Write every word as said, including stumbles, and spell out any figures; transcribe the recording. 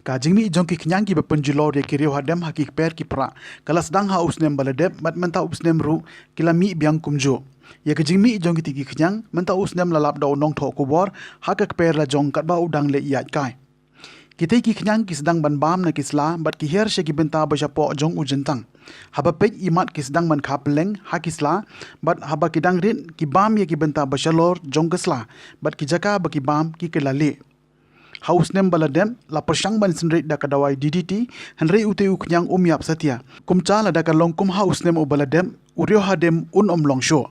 Ka jingmih jong ki khñiang kiba pynjulor ïa ki riew hadem ha ki kper ki pra ka la sdang ha u snem ba la dep, bad mynta u snem ruh ki la mih biang kumjuh. Ïa ka jingmih jong kitei ki khñiang mynta u snem la lap da u nongthoh khubor ha ka kper la jong katba u dang leit ïaid kai. Kitei ki khñiang ki sdang ban bam na ki sla bad ki hiar sha ki bynta ba shapoh jong u jyntang. Haba peit imat ki sdang ban kha pylleng ha ki sla, bad haba ki dang rit ki bam ïa ki bynta ba shalor jong ka sla, bad ki jaka ba ki bam ki kylla lieh. Ha u snem ba la dep la pyrshang ban synreit da ka dawai D D T, hynrei utei u khñiang um ïap satia. Kumta lada ka long kum ha u snem uba la dep, u riew hadem un ym long shuh.